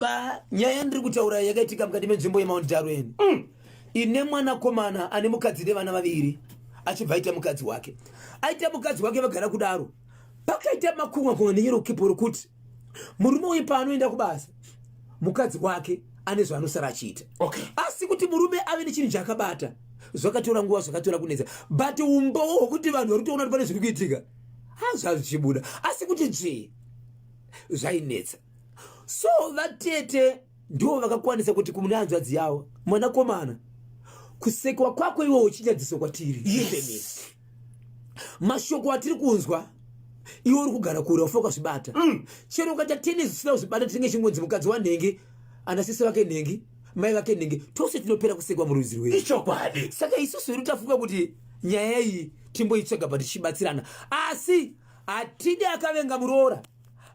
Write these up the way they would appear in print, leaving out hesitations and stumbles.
Ba, nyaya yandiri kutaura yakaitika mukati menzvimbo yeMount Darwin ine mwanakomana ane mukadzi nevana vaviri achibva aita mukadzi wake. Aita mukadzi wake vagara kudaro, pakaita makunga kunga nenyero kipo rokuti murume uyu paanoenda kubasa mukadzi wake ane zvaanosara achiita. Asi kuti murume ave nechinhu chaakabata zvakatora nguva, zvakatora kunetsa, but umbowo hwekuti vanhu vari kutoona kuti pane zviri kuitika hazvazvichibuda, asi kuti dzvii zvainetsa. So vatete ndivo vakakwanisa kuti kumune hanzvadzi yavo, mwanakomana, kusekwa kwako iwe uchinyadziso kwatiri. Yes. Mashoko atiri kunzwa iwe uri kugara kure, ufa ukazvibata. Chero ukaita tenesi usina kuzvibata, tinenge chingonzi mukadzi wanhenge, anasisi vake nhengi, mai vake nhengi, tose tinopera kusekwa murudzi rwedu. Ichokwadi. Saka isusu hedu tafunga kuti nyaya iyi timboitsvaga pa tichibatsirana, asi hatidi akavenga muroora,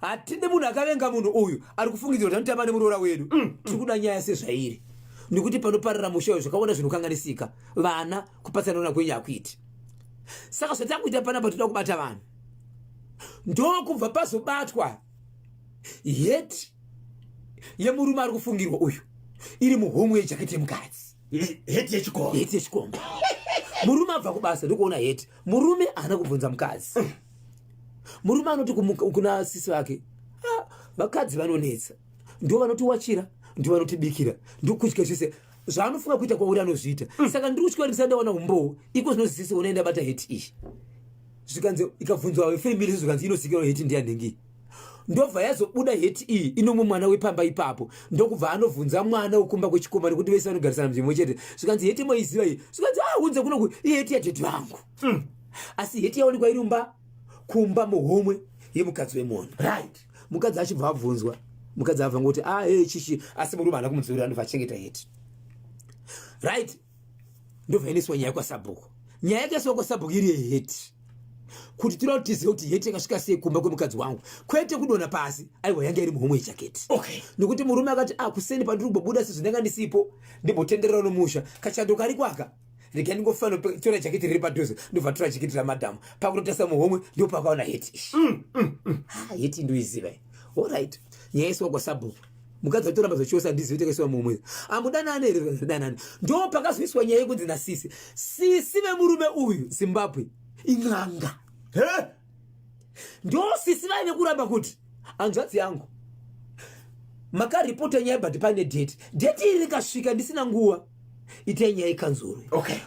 hatidi munhu akavenga munhu uyu ari kufungidzira kuti anotamba nemuroora wedu. Tiri kuda nyaya sezvairi, nekuti panoparira musha uyu zvakaona zvinokanganisika, vana kupatsanana kwenyu hakuiti. Saka zvatakuita panapa, toda kubata vanhu. Ndokubva pazobatwa heti yemurume ari kufungirwa uyu iri muhomwe yejaketi yemukadzi. Heti yechikomba. Heti yechikomba. Murume abva kubasa ndokuona heti. Murume haana kubvunza mukadzi. Murume anoti kuna sisi vake, ah, vakadzi vanonetsa, ndo vanotiwachira, ndo vanotibikira, ndokudya zvese zvaanofunga kuita kwauri anozviita. Saka ndiri kutya ndisati ndawana umbowo iko zvinozi sisi unoenda bata heti iyi. Zvikanzi ikabvunzwa vefamily, zvikanzi inozikanwa heti ndiyanhengi. Ndobva yazobuda heti iyi inomwe mwana wepamba ipapo, ndokubva anovhunza mwana wekumba kwechikomba, nekuti vese vanogarisana munzvimbo chete. Zvikanzi heti moiziva iyi? Zvikanzi ah, unze kunoku, iheti yatete vangu. Asi heti yaonekwa iri mumba kumba muhomwe yemukadzi wemunhu. Mukadzi achibva abvunzwa, mukadzi abva ngoti ah, hey, chichi, asi murume haana kumudzorera, ndobva achengeta heti. Right, ndobva yaendeswa nyaya kwasabhuku. Nyaya yakaiswa kwasabhuku iri yeheti, kuti toda kuti tizive kuti heti yakasvika sei kumba kwemukadzi wangu, kwete kudonha pasi, aiwa, yanga iri muhomwe yejaketi. Nekuti murume akati ah, kuseni pandiri kumbobuda sezvo ndanga ndisipo, ndimbotenderera nomusha, kachando kari kwaka, rega ndingofana tora jaketi riri padhuze. Ndobva tora jaketi ramadhamu, pakutotarisa muhomwe ndipo pakaona heti iyi. Ah, heti ndoiziva iyi. Alright, nyaya yaiswa kwasabhuku, mukadzi atoramba zvachose, handizivi takaiswa muhomwe, amudanani here? Danani. Ndo pakazoiswa nyaya yekunzi nasisi, sisi vemurume uyu, Zimbabwe, in'anga. He? Ndo sisi vaive kuramba kuti hanzvadzi yangu makaripota nyaya, but pane date, date iri rikasvika ndisina nguva, itai nyaya yekanzuru.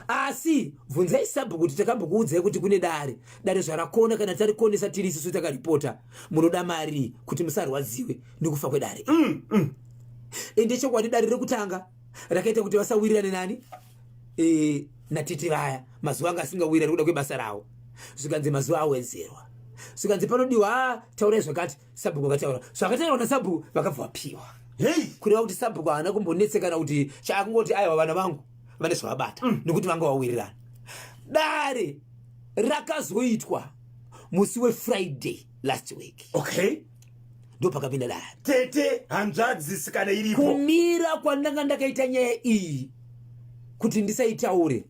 Asi bvunzai sabhuku kuti takambokuudzai kuti kune dare, dare zvarakona, kana tarikonesa tiri isusu takaripota, munoda mari kuti musarwadziwe nekufa kwedare. Ende chokwadi dare rekutanga rakaita kuti vasawirirane nani natete vaya, mazuva anga asingawirirani kuda kwebasa ravo. Zvikanzi mazuva awedzerwa, zvikanzi panodiwa ah, taurai zvakati. Sabhuku akataura zvakataurwa nasabhuku, vakabva vapiwa. Hey. Kureva kuti sabhuku haana kumbonetsekana kuti chaakungoti aiwa, vana vangu vane zvavabata, nekuti vanga vawirirana. Dare rakazoitwa musi weFriday last week. Ndo pakapinda dare. Tete, hanzvadzi sikana iripo. Kumira kwandanga ndakaita nyaya iyi kuti ndisaitaure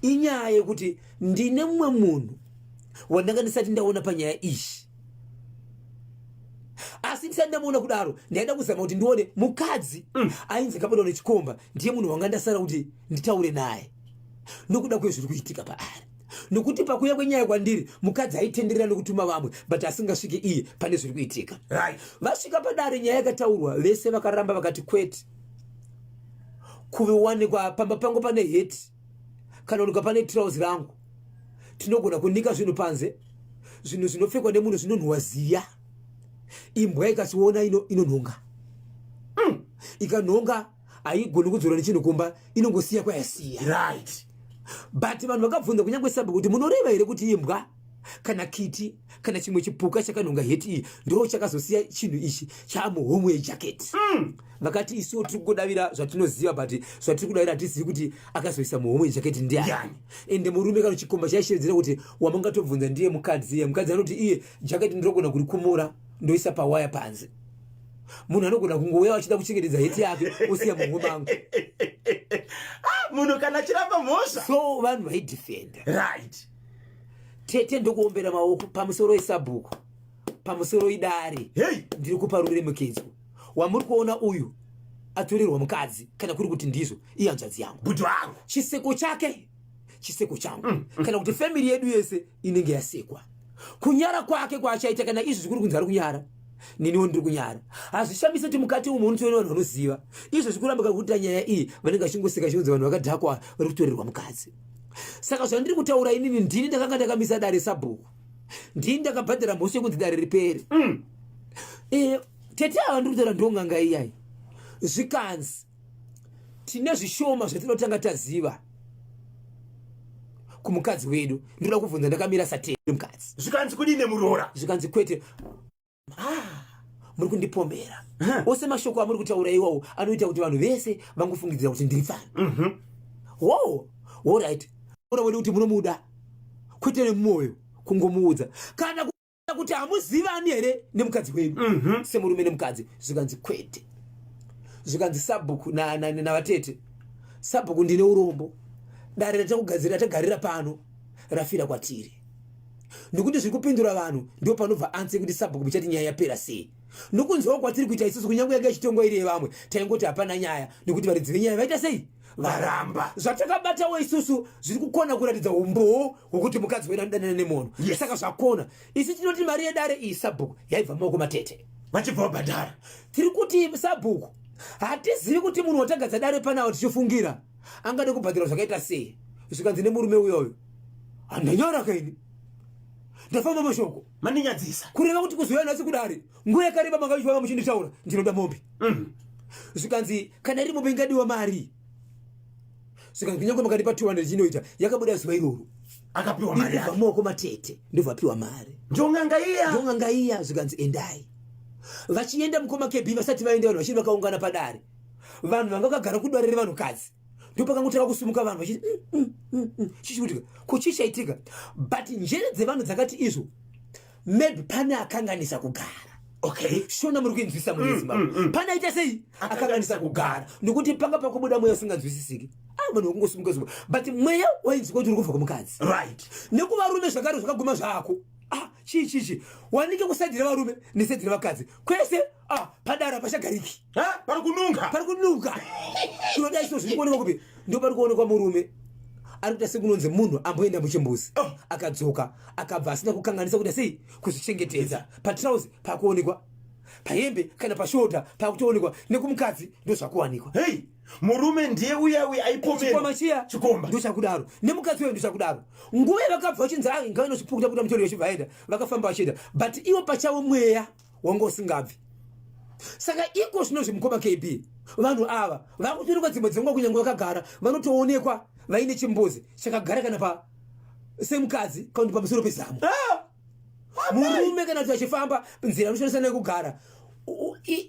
inyaya yekuti ndine mumwe munhu wandanga ndisati ndaona panyaya iyi, asi ndisati ndamuona kudaro ndaida kuzama kuti ndione mukadzi ainzi akabatwa nechikomba. Ndiye munhu wanga ndasara kuti nditaure naye nokuda kwezviri kuitika paari, nokuti pakuuya kwenyaya kwandiri mukadzi aitenderera nokutuma vamwe, but asingasviki iye pane zviri kuitika. Vasvika padare, nyaya yakataurwa, vese vakaramba, vakati kwete, kuwanikwa pamba pangu pane heti kana kuwanikwa pane tirauzi rangu, tinogona kunika zvinhu panze, zvinhu zvinopfekwa nemunhu zvinonhuwa ziya, imbwa ikachiona inonhonga. Ikanhonga haigoni kudzora nechinhu kumba, inongosiya kwayasiya. But vanhu vakabvunza kunyange sabhuku kuti munoreva here kuti imbwa kana kiti kana chimwe chipuka chakanhonga heti iyi ndo chakazosiya chinhu ichi chaamuhomwe yejaketi? Vakati isuwo tiri kungodavira zvatinoziva, but zvatiri kudavira hatizivi kuti akazoisa muhomwe yejaketi ndiani. Ndiani? Ende murume kana chikomba chaishevedzera kuti wamungatobvunza ndiye mukadzi, iye mukadzi anoti iye jaketi ndinogona kurikumura ndoisa pawaya panze, munhu anogona kungouya achida kuchengetedza heti yake osiya muhomwe mangu. Ah, munhu kana achiramba mhosva. So vanhu vaidefenda. Tete ndokuombera maoko, pamusoro esabhuku, pamusoro idare. Hey. Ndiri kupa ruremekedzo. Wamuri kuona uyu atorerwa mukadzi, kana kuri kuti ndizvo, ihanzvadzi yangu. Bhuti wangu. Chiseko chake chiseko changu, kana kuti family yedu yese inenge yasekwa. Kunyara kwake kwaachaita, kana izvi zvikuri kunzi ari kunyara, neniwo ndiri kunyara. Hazvishamisi kuti mukati umu unotoona vanhu vanoziva izvo zvikuramba kakuita nyaya iyi, vanenge vachingoseka chinonzi vanhu vakadhakwa vari kutorerwa mukadzi. Saka zvandiri kutaura inini, ndini ndakanga ndakamisa dare sabhuku, ndini ndakabhadhara mhosva yekunzi dare ripere. Tete ava ndiri kutaura ndong'anga iyai. Zvikanzi tine zvishoma zvatinotanga taziva kumukadzi wedu. Ndinoda kubvunza ndakamira satete mukadzi. Zvikanzi kudii nemuroora? Zvikanzi kwete, muri kundipomera ose mashoko amuri kutaura iwawo anoita kuti vanhu vese vangofungidzira kuti ndiri pfambi. Wo alright, ora wedu kuti munomuda kwete nemwoyo kungomuudza, kana kuti hamuzivani here nemukadzi wedu semurume nemukadzi? Zvikanzi kwete. Zvikanzi sabhuku navatete, sabhuku, ndine urombo, dare ratakugadzira tagarira pano rafira kwatiri, nekuti zviri kupindura vanhu ndo panobva ansi yekuti sabhuku muchati nyaya yapera sei. Nokunzwawo kwatiri kuita isusu, kunyange yanga ichitongwa iri yevamwe, taingoti hapana nyaya nekuti varidzi venyaya vaita sei? Varamba. Zvatakabatawo isusu zviri kukona kuratidza umbowo hwekuti mukadzi wedu anodanana nemunhu. Saka zvakona, isu tinoti mari yedare iyi, sabhuku, yaibva mumaoko matete. Vachibva vabhadhara. Tiri kuti sabhuku, hatizivi kuti munhu watagadza dare panawo tichifungira angade kubhadhara zvakaita sei. Zvikanzi nemurume uyoyo, handanyara kaini, ndafamba mashoko. Mandinyadzisa. Kureva kuti kuzouya nhasi kudare, nguva yakareba manga muchinditaura ndinoda mombe. Zvikanzi kana iri mombe ingadiwa mari. Zvikanzi kunyange makandipa 200 chinoita yakabuda zuva iroro. Akapiwa mari Irikubva yake. mumaoko matete, ndobva apiwa mari. Ndong'anga iya. Ndong'anga iya. Zvikanzi endai. Vachienda, mukoma KB, vasati vaenda, vanhu vachiri vakaungana padare, vanhu vanga vakagara kudare revanhukadzi, ndopakangotanga kusumuka vanhu vachiti, chichikuitika ko, chii chaitika?" But njere dzevanhu dzakati izvo maybe pane akanganisa kugara. Shona muri kuinzwisa muri Zimbabwe? Pane aita sei? Akanganisa kugara, nekuti panga pakubuda mweya usinganzwisisiki. Ah, vanhu vakungosimuka zuva, but mweya wainzwika kuti uri kubva kumukadzi. Nekuvarume zvakare zvakaguma zvako, ah, chii chichi wanike kuside revarume neside revakadzi kwese. Ah, padara hapachagariki. Ha? Pari kununga. Pari kunuka. Tinodai so zviri kuonekwa kupi? Ndo pari kuonekwa murume ari kuita sekunonzi munhu amboenda muchimbuzi. Oh. Akadzoka, akabva asina kukanganisa kuita sei kuzvichengetedza. Patrauzi pakuonekwa, pahembe kana pashoda pakutoonekwa, nekumukadzi ndo zvakuwanikwa. Hei, murume ndiye uya uya aipomerwa. Chikomba chiya. Chikomba. Ndochakudaro, nemukadzi uyo ndochakudaro. Nguva yavakabva vachinzi ngavanochipukuta pukuta mutori, vachibva vaenda, vakafamba vachienda, but ivo pachavo mweya wanga usingabvi. Saka iko zvino zvemukoma KB, vanhu ava vakutoonekwa dzimwe dzenguva kunyange vakagara, vanotoonekwa vaine chimbuzi chakagara kana pa semukadzi kana kuti pamusoro pezamu. Murume kana kuti achifamba nzira anoshandisa nekugara,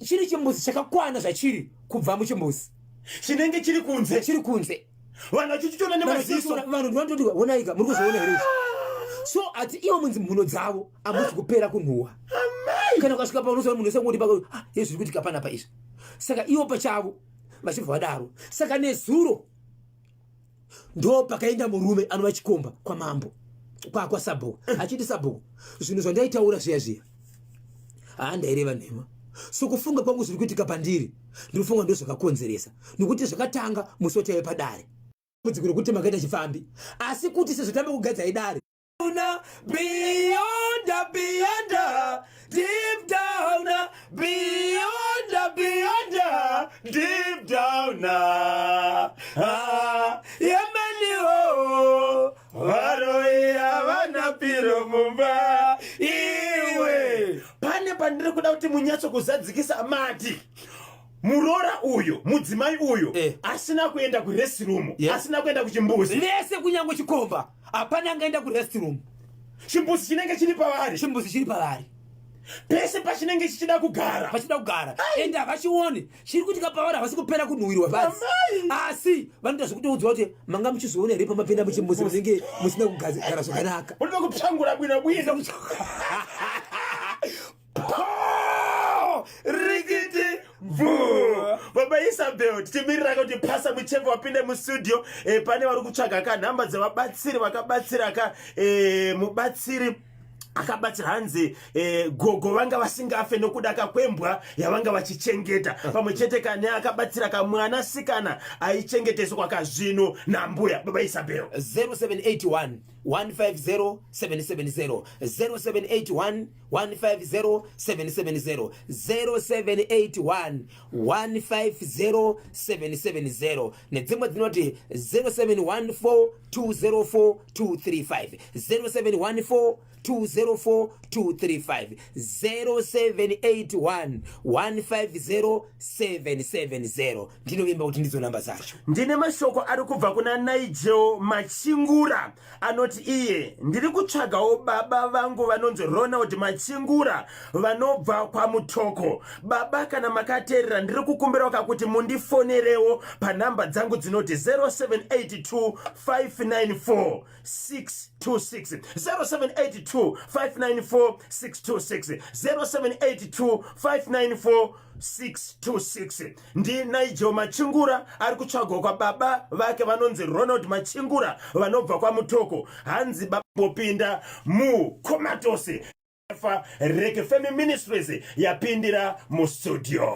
chiri chimbuzi chakakwana zvachiri kubva muchimbuzi. Chinenge chiri kunze. Chiri kunze. Vanhu vachichiona nemaziso. Vanhu vanototi, "Onaika, muri kuzviona here izvi?" So ati ivo munzi mhuno dzavo hamuzi kupera kunhuhwa. Kana ukasvika paunozoona munhu wese ngoti paka, "Ah, ye zviri kuitika panapa izvi." Saka ivo pachavo vachibva vadaro. Saka nezuro ndo pakaenda murume anova chikomba kwamambo, kwasabhuku, achiti, "Sabhuku, zvinhu zvandaitaura zviya zviya, haa, ndaireva nhema. Sokufunga kwangu, zviri kuitika pandiri, ndinofunga ndo zvakakonzeresa, nokuti zvakatanga musi wataive padare. Dambudziko rekuti makaita chifambi, asi kuti sezvo tamba kugadzai dare beyond, beyond, deep down, beyond, beyond, deep down. Ah, yemeniwo varoi havana piro mumba. Iwe, pane pandiri kuda kuti munyatso kuzadzikisa. Mati muroora uyu, mudzimai uyu, asina kuenda kurestroom, asina kuenda kuchimbuzi? Vese, kunyange chikomba, hapana angaenda kurestroom. Chimbuzi chinenge chiri pavari. Chimbuzi chiri pavari. Pese pachinenge chichida kugara. Pachida kugara, ende havachioni chiri kuitika pavari. Havasi kupera kunhuhwirwa basi, asi vanoita zvekutoudzwa kuti manga muchizoona here pamapinda muchimbuzi munenge musina kugara zvakanaka. Unoda kutsvangura bwino bwino. Rikiti bvu. Baba Isabel, tichimirira kuti pasa muchembo wapinde mustudio, pane vari kutsvaga ka nhamba dzevabatsiri vakabatsira ka, mubatsiri. Akabatsira hanzi eh, gogo vanga vasingafe nokuda kakwembwa yavanga vachichengeta pamwe chete kane akabatsira kamwana sikana aichengeteswa kazvino nambuya baba Isabel. 0781 150 770, 0781 150 770, 0781 150 770, nedzimwe dzinoti 0714 204 235, 0714 204 235, 0781 150 770. Ndinovimba kuti ndidzo namba dzacho. Ndine mashoko ari kubva kuna Nigel Machingura. Anoti iye, ndiri kutsvagawo baba vangu vanonzi Ronald Machingura, vanobva kwaMutoko. Baba, kana makateerera, ndiri kukumbirawo kakuti mundifonerewo panhamba dzangu dzinoti 0782 594 626, 0782 594 626, 0782 594 626. NdiNigel Machingura ari kutsvagwa kwababa vake vanonzi Ronald Machingura, vanobva kwaMutoko. Hanzi babopinda mucomatose fa Rekefemi Ministries yapindira mustudio.